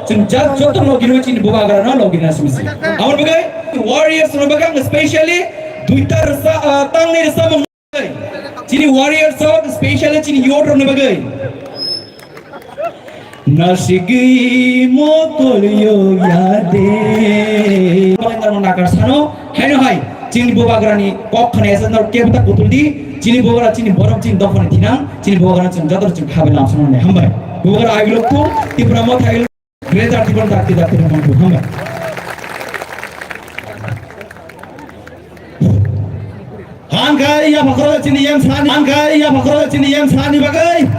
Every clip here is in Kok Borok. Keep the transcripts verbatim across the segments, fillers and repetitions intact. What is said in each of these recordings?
Chwng jat joto logi rwi chini bubagra no logi na simi si. Amon bagai warriors no bagai specially duita rwsa, ah, tangni rwsa mung. Chini warriors rok, specially chini youth rok ni bagwi. Nasigwi mokol yo yade. Nakar sano, haino hai, chini bubagrani kok khana esa nor kebta kutul di, chini bubagra chini borok chini dophani thinang, chini bubagra chini jotor chini khabe lam sano ne hambai. Bubagra agilok tu, Tipra mo thagil. Greater Tipraland dakti dakti rok mangkuk hambai. Hangkai ya phakro chini yang sani, hangkai ya phakro chini yang sani bagai.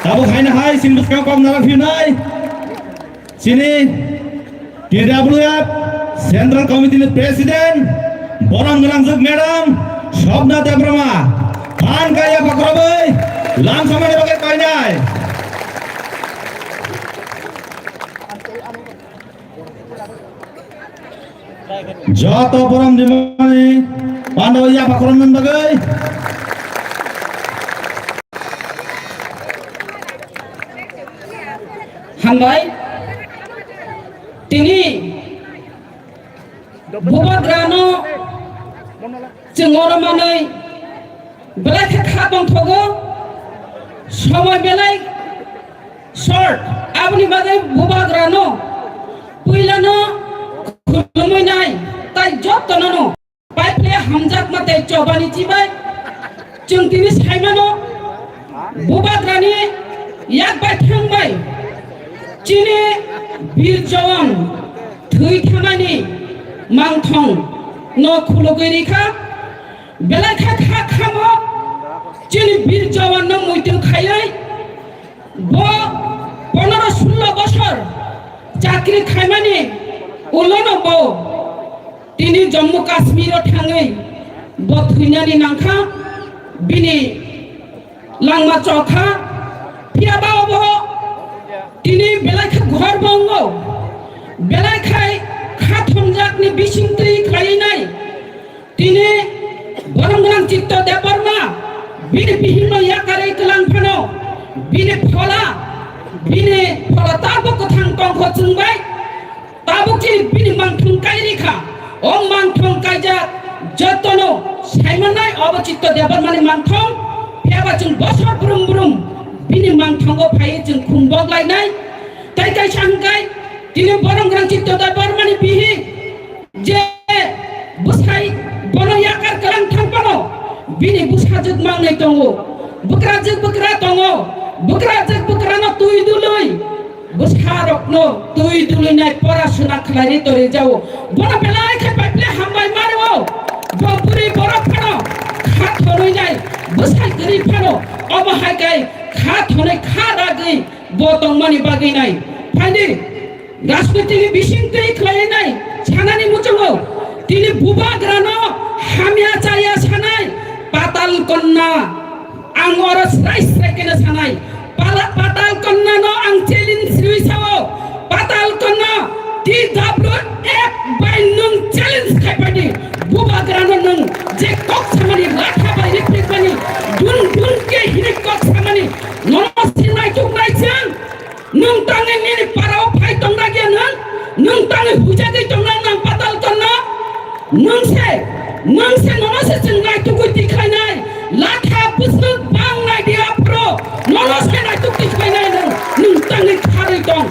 Tabuk haino hai sini bwskang kok nara phinai. Sini T W F Central Committee ni President, borom gwnangjwk Madam Swapna Debbarma, phan kaya pakrobwi lam samani bagwi koinai. Joto borom dimani pando ya pakrobwi bagwi. Hambai. Tini bubagrano chwng oro manwi belai khe kha tongthogo, somoi belai short. Aboni bagwi bubagrano puilano khulumwi nai, tai jotono no. Pai phle hamjakma tei chobani chibai. Chwng tini saimano, bubagrani yak bai thang bai chini bir jawan thwi thanani mangthong no khulugwi rikha. Belai kha kha khamo chini bir jawan no muitu khaiwi. Bo ponero sullo bosor chakri khaimani ulono bo tini Jammu Kashmir o thangwi bo thwinani nangkha, bini langma chokha. Phiya ba obo tini belai kha ghor bo wngo, belai khai kha thomjakni bising twi khlaiwi nai. Tini borom gwnang Chitto Debbarma, bini bihikno yakarwi kwlang phano, bini phola, bini phola tabuk kwthang tongkho chwng bai, tabuk chini bini mangthung kai rikha. O mangthung kaijak jotono saimannai obo Chitto Debbarmani mangthung, phiyaba chwng bosor brum brum bini mangthungo phaiwi chwng khum bok lainai. Tei kaisa hwnkhe tini borom gwnang Chitto Debbarmani bihik, je bwsai bono yakar kwlang thang phano, bini bwsajwk mangnai tongo, bwkrajwk bwkra tongo, bwkrajwk bwkrano twi dului, bwsarokno twi dului nai pora suna khlaiwi torwi jao. Bono belai khe bai phle hambai maro, bo bwrwi borok phano kha thonwi nai, bwsai kwrwi phano, omo hai khe kha thonwi kha ragwi bo tongmani bagwi nai. Phaidi, rajnitini bising twi khlaiwi nai sanani muchungo tini bubagrano hamya chaya sanai, Patal Kanya. Ang oro srai srai keno sanai, Pala-, Patal Kanya no ang challenge rwi sao, Patal Kanya T W F bai nwng challenge khai phaidi, bubagrano nwng je kok samani latha bai riprik mani, dun dun ke hini kok samani, nono sinai chuknai chang. Nwng tangwi nini parao phai tong ragya nwng? Nwng tangwi hujagwi tong nang nang Patal Kanya? Nwng se, nwng se nono se chwng naitugwi tikhlainai. Latha bwswk bang nai di aphuru nono se naituk tikhlainai nwng. Nwng tangwi kharwi tong.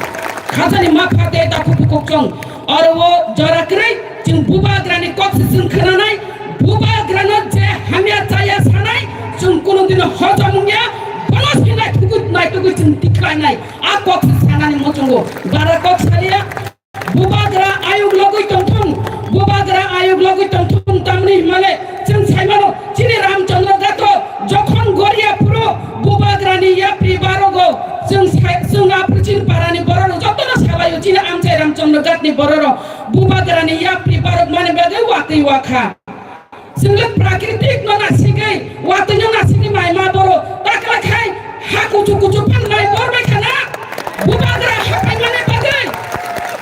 Khajani mapha tei takhuk bukhuk chwng. Oro o jora kwrwi chwng bubagrani kok se chwng khwnanai. Bubagrano je hamya chaya sanai, chwng kunu dino hojom wngya. Bono se naitugwi, naitugwi chwng tikhlainai. A kok se sanani muchungo bara kok saliya. Bubagra ayuk logwi tongthung, bubagra ayuk logwi tongthung tamni himale chwng saimano chini Ramchandra Gato jokhon goria phuru bubagrani yapri barogo chwng sai, chwng aphuru chini parani borok jotono salaio chini amchai Ramchandra Gatni borok bubagrani yapri barok mani bagwi watwi wakha. Chwngno prakritik no nasigwi, watwi no nasigwi mai ma boro. Takla khai ha kuchu kuchu phan mai bor bai khana. Bubagra ha paimani bagwi.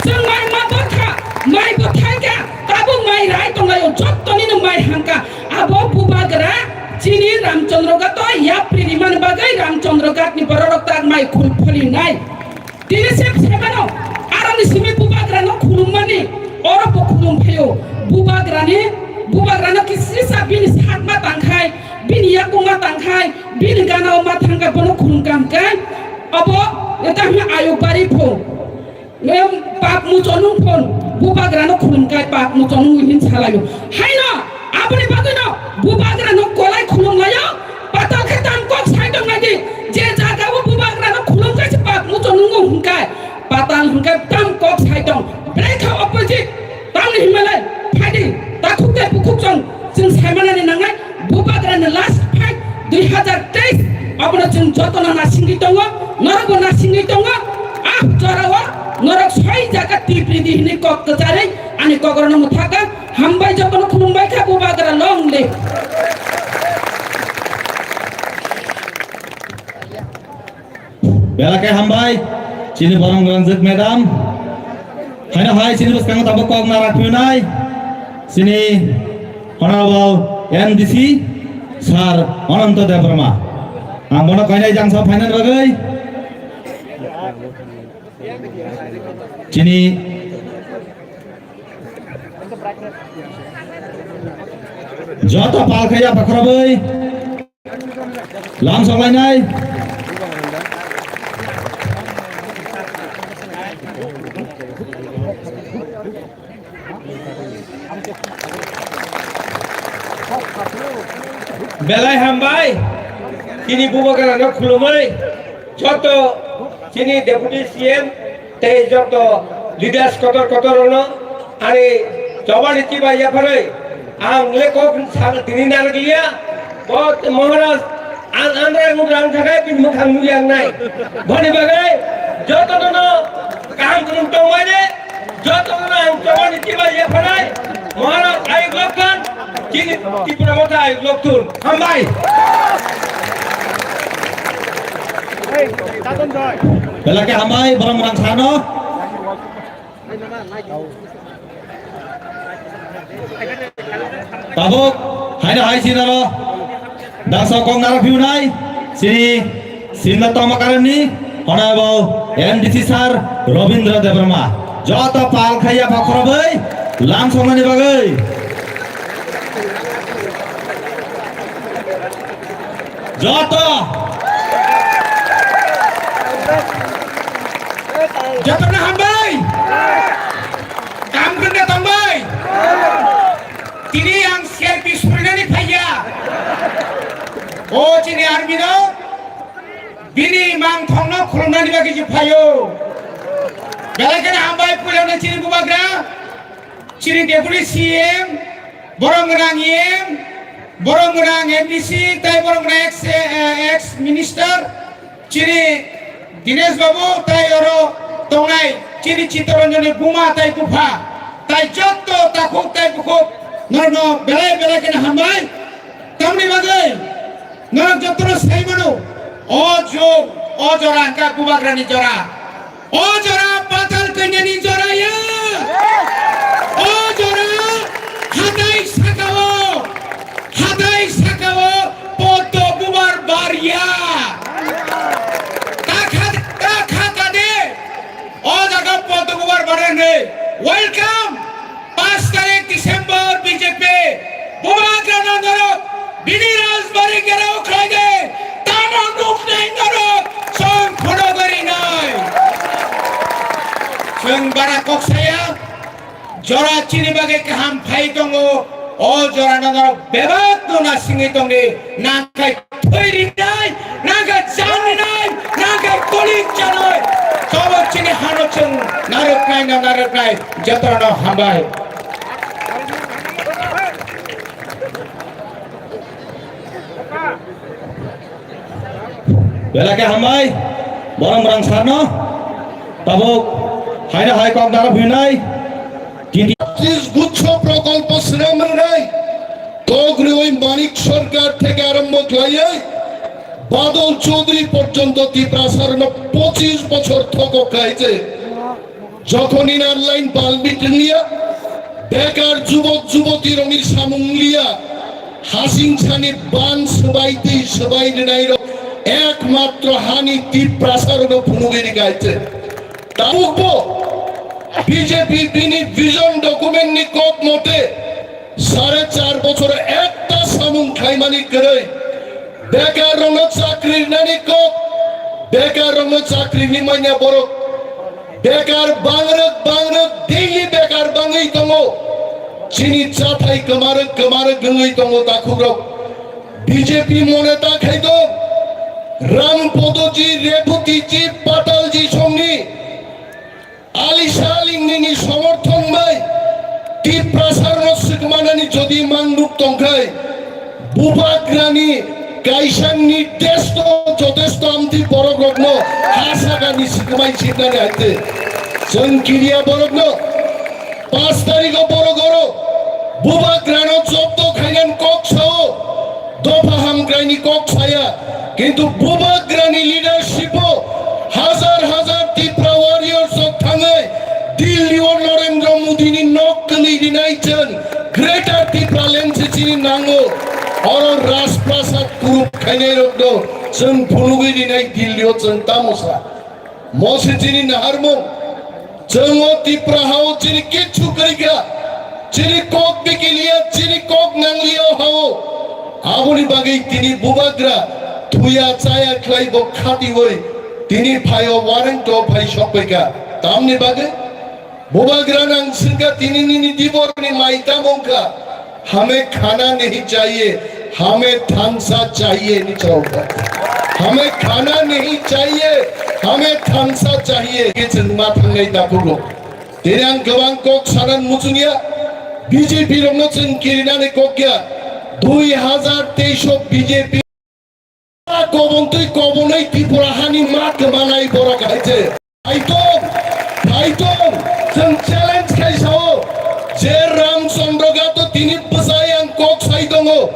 Chwng mai ma bor kha, mai bo thai kha, tabuk mai rai tonglaio, jottoni no mai hangka. Abo bubagra chini Ramchandra Gato yapri rimani bagwi Ramchandra Gatni bororok tak mai khul pholinai. Tini se phaimano, aroni simi bubagrano khulummani, oro bo khulum phaio. Bubagrani, bubagrano kisisa bini sakma tangkhai, bini yakungma tangkhai, bini ganao ma thangkha bono khulum kamkhai. Obo eta hwnwi ayuk bari pho. Em, pap muchonung phon, bubagrano khulumkhai pap muchonung hin salaio. Haino, aboni bagwino bubagrano kolai khulumlaio, patal khe tam kok sai tongnaidi, je jagao bubagrano khulumkhai se pap muchonungo hwnkhai, patal hwnkhai tam kok sai tong. Belai kha opposite, tamni hinmalai, phaidi, takhuk tei bukhuk chwng, chwng saimanani nangnai, bubagrani last fight dui hazar teis, abono chwng jotono nasingwi tongo, norokbo nasingwi tongo. Ah, jorao norok soi jaga tipridi hinwi kok kwcharwi ani kokrokno mwthakha. Hambai jotono khulumbai kha, bubagra long live. Belai khe hambai, chini borong rangjak madam. Haino hai chini bwskango tabuk kok narak phiyonai. Chini Honorable M D C Sir Ananto Debbarma. Ang bono koinai jangsa phainani bagwi. Chini joto pal khaiya pakhorobwi. Lam songlainai. Belai hambai, chini bubagrano khulumwi, joto chini Deputy C M tei joto leaders kotor kotor rokno ani chobani chibai yapharwi ang le kok sal tini narwkliya. Bo Maharaj ang andra nung rang thakai bini mwkhang nukya wngnai. Boni bagwi jotono kaham kwrwng tongmani, jotono ang chobani chibai yapharwi Maharaj ayuk lokthun, chini Tipra Motha ayuk lokthun. Hambai. Belai khe hambai, borok mwrang sano. Tabuk, haino hai sinalo, dangsa kok narak phiyunai, sini, sinna tongma karanni, Honorable M D C Sir Robindra Debbarma. Joto pal khaiya pakhorobwi, lam songmani bagwi. Joto. Jotono hambai. Kam kwrwngna tongbai. Tini ang C R P surinani phaiya. O chini army no. Bini mangthokno khulumnani bagwi je phaio. Belai kheno hambai puilano chini bubagra. Chini Deputy C M, borok gwnang E M, borok gwnang M D C, tai borok gwnang ex, eh, ex minister, chini Dinesh Babu, tai oro tongnai, chini Chittaranjani buma tai bupha, tai jotto takhuk tai bukhuk, norokno belai belai kheno hambai. Tamni bagwi norok jotono sai mano, o jug, o jora hwnkha bubagrani jora. O jora patal kanyani jora ya. O jora hatai sakao, hatai sakao poddo bubar bar ya. Kakha, kakha kade. O jaga poddo bubar bar ya ne. Welcome. Panch tarik December B J P bubagrano norok bini rajbari gherao khlaide tamo nuknai norok chwng phono gari nai. Chwng bara kok saya jora chini bagwi kaham phai tongo, o jorano norok bebak no nasingwi tongdi, nangkhe thwi rinai, nangkhe jan rinai, nangkhe kolik janai. Tobo chini hano chwng narwknai no narwknai, jotono hambai. Belai khe hambai, borok mwrang sarno, tabuk haino hai kok dara phinai. Tini ত্রিশ গুচ্ছ প্রকল্প শ্রীরাম রেনাই, তগরিওই মানিক সরকার থেকে আরম্ভ করে বাদল চৌধুরী পর্যন্ত ত্রিপুরা সারণ পঁচিশ বছর থক খাইছে। যখন ইনার লাইন পারমিট নিয়ে বেকার যুবক যুবতী রঙির সামুং লিয়া হাসিং সানি বান সবাই তেই সবাই রেনাইর একমাত্র হানি ত্রিপুরা সারণ ফুনুগিরি গাইছে। Tabukbo B J P bini vision document ni kok mote sare char bochor ekta samung khaimani kwrwi, bekar rokno chakri rinani kok, bekar rokno chakri rimanya borok, bekar bangrok bangrok daily bekar bangwi tongo, chini chathai kwmarok kwmarok wngwi tongo takhukrok. B J P mone ta khaito, Ram Podoji, Rebutiji, Patalji songni Alisa Lingnini somorthon bai Tiprasarno swkmanani jodi mangruk tongkhai, Bubagrani kaisangni desto jotesto amtwi borokrokno ha sagani swkmai chipnani haite. Chwng kiriya borokno. Pas tarikh o borok oro Bubagrano jobdo khainan kok sao, dopha hamkraini kok saya, kintu Bubagrani leadership o hajar hajar Tipra warriors rok thangwi Delhi o Narendra Modi ni nok kwlwi rinai chwng Greater Tipraland se chini nango. Oro Rajprasad kurup khainai rokno chwng phunugwi rinai Delhi o chwng tamo sa. Mosi chini naharmung, chwngo Tipra hao chini kichu kwrwikha, chini kok bikiliya, chini kok nangliya hao. Aboni bagwi tini Bubagra thuya chaya khlai bo khatiwi tini phaio warrant o phai sokpaikha. Tamni bagwi? Bubagra nang singka tini nini diborni mai tamo wngkha, "Hame khana nahi chahiye, hame thansa chahiye," ni chawkha. "Hame khana nahi chahiye, hame thansa chahiye." Ke chwng ma thangnai dakhugo. Tini ang kwbang kok sanan muchungya, B J P rokno chwng kirinani kokya, dui hazar teis o B J P Kobontwi kobonwi Tripura hani ma kwmanai borok hai se. Phaitong, phaitong, chwng challenge khai sao, je Ramchandra Ghato tini bwsai ang kok sai tongo,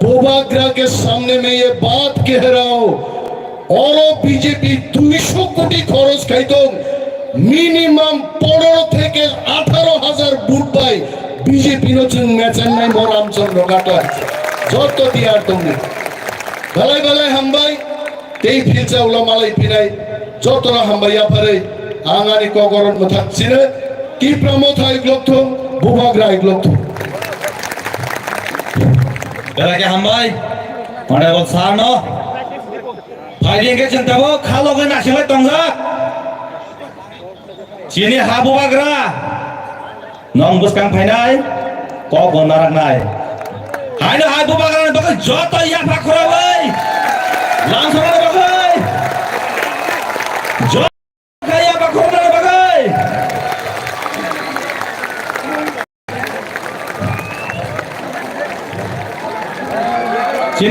Bubagra ke samne mein ye baat keh raha hu, oro B J P duisho koti khoros khai tong, minimum pondro theke atharo hazar vote bai B J P no chwng mechengnai mo Ramchandra Ghato hai se. Jotto tiyar tongdi. Belai belai hambai, tei philsa ulo malai phinai, jotono hambai yapharwi, ang ani kokoron mwthang chini, Tipra Motha iglok thung, Bubagra iglok thung. Belai khe hambai, Honorable Sir no, phaidi hwnkhe chwng tabuk kha logwi naisingwi tongjak. Chini ha Bubagra, nwng bwskang phainai, kok bo naraknai. Haino hai Bubagrani bagwi joto yapha khuraui, lamsokmani